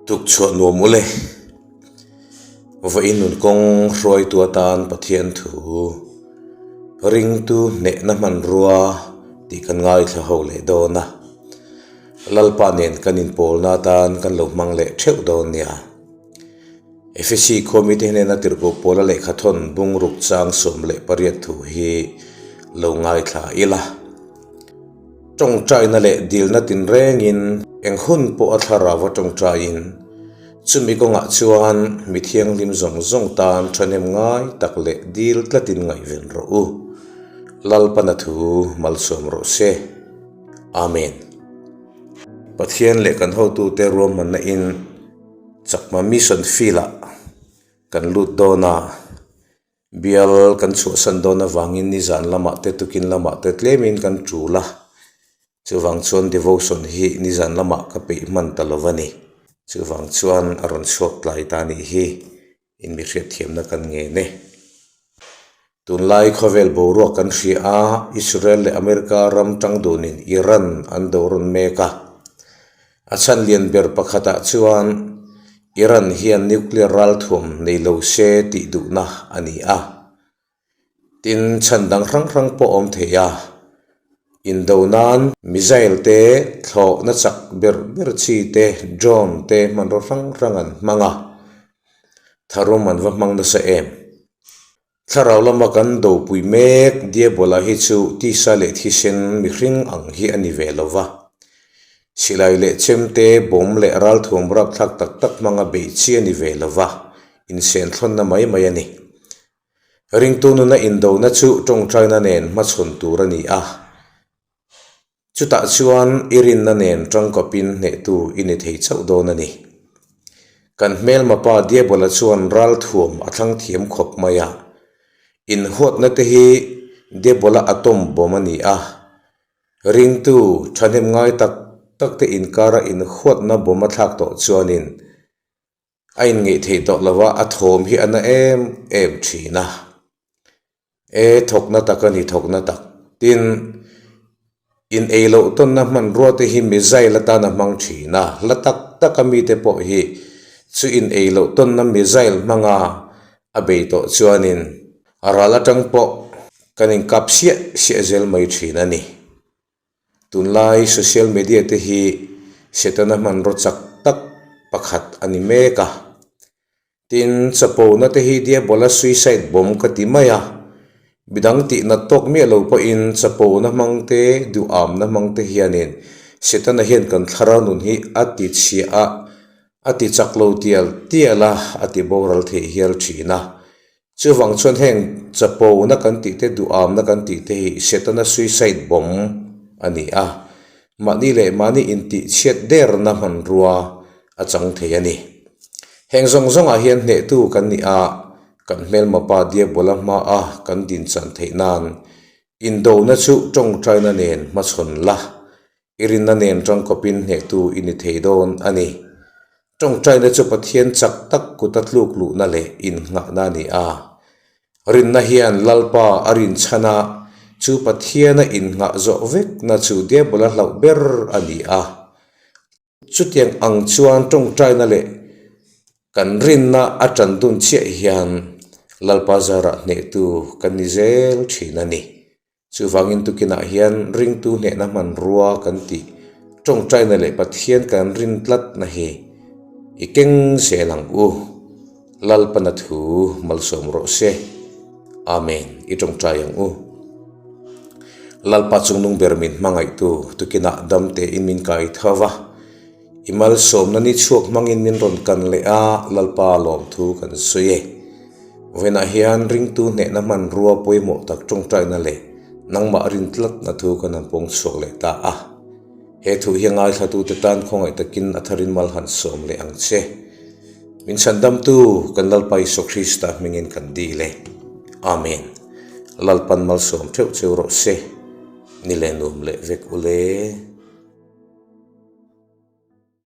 Tukchhuah nuam ule. Vawiin nun kawng hruaitu atan Pathian thu ringtu hnehna hmanrua tih kan ngaithla ho leh dawn a. Lalpa nen kan inpawlna atan kan lo hmang leh theuh dawn nia. Efesi khuamite hnena tirhkoh pawla lehkhathawn bungruk chang 18 thu hi lo ngaithla ila. Tawngtaina leh dilna tinrengin eng hun pawh a thlarau a tawngtaiin chumi kawngah chuan mi thianghlim zawng zawng tan thahnem ngai tak leh dil tlatin ngaihven rawh u. Lalpana thu malsawm rawh se. Amen. Pathian leh kan hotute ruahmanna in Chakma Mission Field ah kan lut dawn a, bial kan chhuahsan dawn avangin nizan lamah te tukin lamah te tlemin kan tul a, chuvang chuan devotion hi nizan lamah ka peih hman ta lo a ni. Chuvang chuan a rawn chhuak tlai ta nih hi in mi hriatthiamna kan ngen e. Tunlai khawvel boruak kan hria a, Israel leh America ram tang dunin Iran an do rawn mek a. A chhan lian ber pakhatah chuan Iran hian nuclear ralthuam nei lo se tih duhna a ni a. Tin, chhan dang hrang hrang pawh awm thei a. Indo nan missile te, thlawhna chak ber ber chi te, drone te hmanraw hrang hrang an hmang a. Tharum an va hmang nasa em? Thlarau lama kan dopui mek Diabola hi chu tisa leh thisen mihring ang hi a ni ve lo va. Silai leh chemte, bawm leh ralthuam rapthlak tak tak hmanga beih chi a ni ve lo va, insenthlawnna mai mai a ni. Ringtu nuna indona chu tawngtaina nen hmachhawn tur a ni a. Chutah chuan i rinna nen tangkawpin hnehtu i ni thei chauh dawn a ni. Kan hmelma pa Diabola chuan ralthuam a thlang thiam khawp mai a. Inhuatna te hi Diabola atom bawm a ni a. Ringtu thahnem ngai tak tak te inkara inhuatna bawm a thlak tawh chuanin a inngeih theih tawh lo a, a thawm hi a na em em thin a. E thawkna tak a ni thawkna tak. Tin, in ei loh tawnna hmanrua te hi missile atan a hmang thin a, hla tak tak a mite pawh hi chu in ei loh tawnna missile hmanga a bei tawh chuanin a ral atang pawh kan inkap siah siah zel mai thin a ni. Tunlai social media te hi Setana hmanraw chak tak pakhat a ni mek a. Tin, chapona te hi Diabola suicide bomb ka ti mai a. Midang tih nat tawk miah lo pawhin chapona hmang te, duhamna hmang te hianin Setana hian kan thlarau nun hi a ti chhia a, a ti chak lo tial tial a, a ti boral theih hial thin a. Chuvang chuan heng chapona kan tih te duhamna kan tih te hi Setana suicide bomb a ni a, mahni leh mahni intih chhiat derna hmanrua a chang thei a ni. Heng zawng zawngah hian hnehtu kan ni a, kan hmelma pa Diabola hmaa kan dinchan theih nan indona chu tawngtaina nen hmachhawn la I rinna nen tangkawpin hnehtu i ni thei dawn a ni. Tawngtaina chu Pathian chak tak kuta tluk luhna leh innghahna a ni a. Rinna hian Lalpa a rinchhan a, chu Pathiana innghah zawh vekna chu Diabola hlauh ber a ni a. Chutiang ang chuan tawngtaina leh kan rinna a tan dun chiah hian Lalpa zarah hnehtu kan ni zel thin a ni. Chuvangin tukinah hian ringtu hnehna hmanrua kan tih tawngtaina leh Pathian kan rin tlatna hi i keng zel ang u. Lalpana thu malsawm rawh se. Amen. I tawngtai ang u. Lalpa chungnung ber min hmangaihtu tukinah dam tein min kai tho va. I malsawmna ni chhuak hmangin min rawn kan leh a, Lalpa lawmthu kan sawi e. Vawiinah hian ringtu hnehna hmanrua pawimawh tak tawngtaina leh nangmah rin tlatna thu kan han pawng chhuak leh ta a. He thu hi a ngaithlatute tan khawngaih takin a tharin mal han sawm leh ang che. Min chhandamtu kan Lalpa Isua Krista hmingin kan dil e. Amen. Lalpan malsawm theuh cheu rawh se. Ni leh nuam leh vek ule.